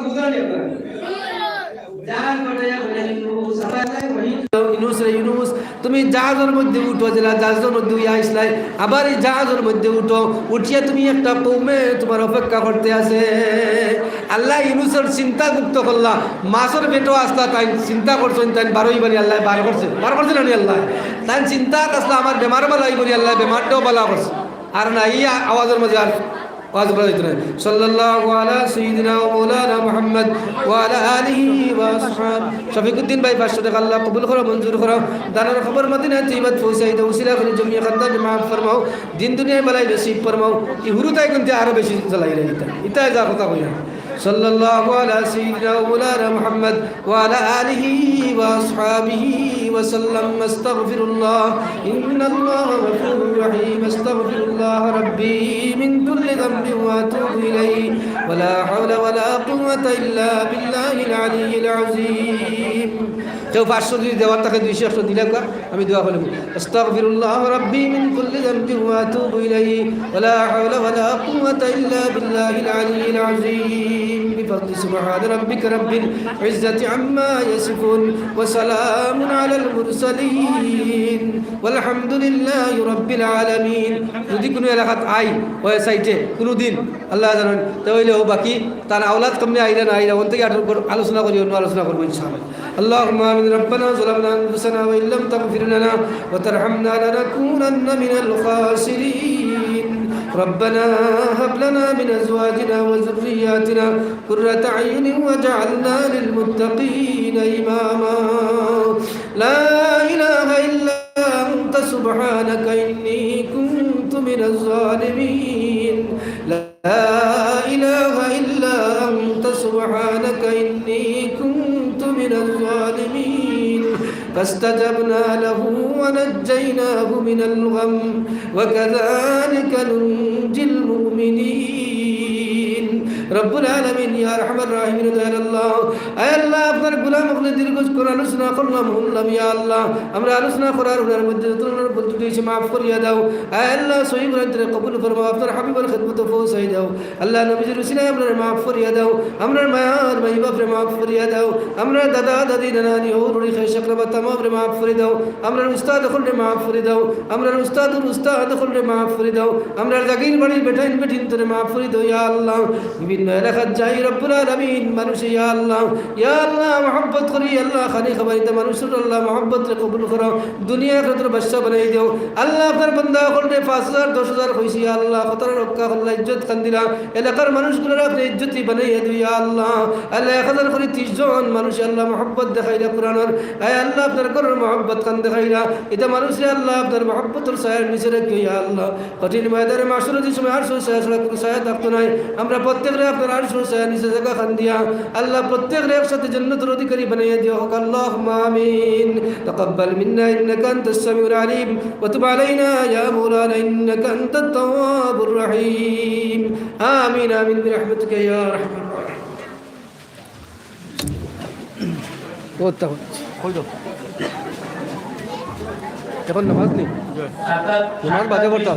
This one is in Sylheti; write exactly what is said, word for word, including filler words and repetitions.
বুঝলেন আপনারা? জাহাজ পাঠাইয়া বলে, ইউনুস, আবার তাই বলি, ইউনুস রে ইউনুস, তুমি জাহাজর মধ্যে উঠো, যেলা জাহাজর মধ্যে উইয়া আইছলায়, আবার ই জাহাজর মধ্যে উঠো, উঠিয়া তুমি একটা কওমে তুমার অপেক্ষা করতে আছে। আল্লায় ইউনুসর চিন্তা গুপ্ত করলা, মাছর পেটো আছলা, তাইন চিন্তা করছইন, তাইন বারইবানি আল্লায় বার করছে, বার করছে না নি আল্লায়? তাইন চিন্তা আছলা আমার বেমার ভালা অইবো নি, আল্লায় বেমারটাও ভালা করছে। আর না, ই আ-, আওয়াজর মাঝে আর ওয়াজ করা যাইতো না। সাল্লাল্লাহু আলা সাইয়্যিদিনা ওয়া মাওলানা মুহাম্মদ ওয়া আলা আলিহি ওয়া আসহাব। শফিকুদ্দিন ভাই, পাঁচশো টেকা আল্লাহ কবুল করো, মঞ্জুর করো। দানর খবর মদিনা তৈয়বাত পৌঁছাই দাও, উসিলা করি জমিয়ে খাদ্দার মাফ ফরমাও। দিন দুনিয়ায় ভালাই নসিব ফরমাও। ই হুরুতায় কিন্তু আরো বেশি জ্বালাই রে ইতা। ইতায় যা কথা কইয়া। সাল্লাল্লাহু আলা সাইয়্যিদিনা ওয়া মাওলানা মুহাম্মদ ওয়া আলা আলিহি ওয়া আসহাবিহি ওয়া সাল্লাম। আস্তাগফিরুল্লাহ। إن الله غفور رحيم. أستغفر الله ربي من كل ذنب وأتوب إليه. ولا حول ولا قوة إلا بالله العلي العظيم. কেউ পাঁচশো যদি দেওয়ার থাকে, দুইশো, একশো দিলে কর, আমি দোয়া করব। أستغفر الله ربي من كل ذنب وأتوب إليه. ولا حول ولا قوة إلا بالله العلي العظيم. بفضل سبحان ربك رب العزة عما يصفون. وسلام على المرسلين. والحمد لله رب العالمين. যদি কুনু এলাকাত আই, ওই সাইডে কুনু দিন আল্লায় জানইন, তে অইলে অউ বাকি তান আওলাদ কেমনে আইরা না আইরা, অন থাকি আর আলোচনা করি, অন্য আলোচনা করবো ইনশাআল্লাহ। اللهم آمين. ربنا ظلمنا أنفسنا وإن لم تغفر لنا وترحمنا لنكونن من الخاسرين. ربنا هب لنا من أزواجنا وذرياتنا قرة أعين واجعلنا للمتقين إماما. لا إله إلا أنت سبحانك إني كنت من الظالمين. لا إله إلا أنت سبحانك إني كنت من الظالمين. فاستجبنا له ونجيناه من الغم وكذلك ننجي المؤمنين. রব্বুল আলামিন, ইয়া আরহামার রাহিমিন, দয়াল আল্লাহ, আয় আল্লাহ, আপনার গোলাম অকলে দীর্ঘ কোরআন আলোচনা করলাম, হুনলাম, ইয়া আল্লাহ, আমরার আলোচনা করার হুনার মধ্যে যত ধরনের ভুল ত্রুটি অইছে মাফ করিয়া দাও। আয় আল্লাহ, সহি কোরআন তারে কবুল ফরমাও, আপনার হাবিবর খেদমতো পৌঁছাই দাও। আল্লাহ, নবীজির উসিলায় আমরারে মাফ করিয়া দাও। আমরার মায়ার মাই বাপরে মাফ করিয়া দাও। আমরার দাদা দাদি নানা নানি হউর হউরি খাইশ আকরাবা তামামরে মাফ করি দাও। আমরার উস্তাদ অকলরে মাফ করি দাও। আমরার উস্তাদর উস্তাদ অকলরে মাফ করি দাও। আমরার জাগির বাড়ির বেটাইন বেটিন্তরে মাফ করি দাও, ইয়া আল্লাহ। বিভিন্ন এলাকাত যাই রব্বুল আলামিন, মানুষে ইয়া আল্লাহ, ইয়া আল্লাহ, মহব্বত করি আল্লাহ, খানি খাবাইতে মানুষর আল্লাহ মহব্বতরে কবুল করো, দুনিয়া আখিরাতর বাদশা বানাই দেও। আল্লাহ, আপনার বান্দা অকলরে পাঁচ হাজার, দশ হাজার কইছি, ইয়া আল্লাহ, কতরে রক্ষা করলা, ইজ্জত খান দিলা, এলাকার মানুষগুলারে আপনে ইজ্জতি বানাইয়া দিও, ইয়া আল্লাহ। আল্লাহ, এক হাজার করি ত্রিশ জন মানুষে আল্লাহ মহব্বত দেখাইলা কোরআনর, আয় আল্লাহ, আপনার ঘরর মহব্বত খান দেখাইলা, ইতা মানুষরে আল্লাহ আপনার মহব্বতর ছায়ার নিচে রাখিও, ইয়া আল্লাহ। কঠিন ময়দানে মাহশরর দিন সময় আরশর ছায়া ছাড়া কুনু ছায়া থাকতো নায়। আমরা প্রত্যেকরে আপনার আরশর ছায়ার নিচে জাগা খান দিয়া, আল্লাহ, প্রত্যেকরে একসাথে জান্নাতর অধিকারী বানাইয়া দিও। হক আল্লাহুম্মা আমিন। تقبل منا إنك أنت السميع العليم وتب علينا يا مولانا إنك أنت التواب الرحيم. آمين، آمين برحمتك يا أرحم الراحمين. ও, তখন। কই যাও? এখন নামাজ নেই? নামাজ বাদে পড়তাম।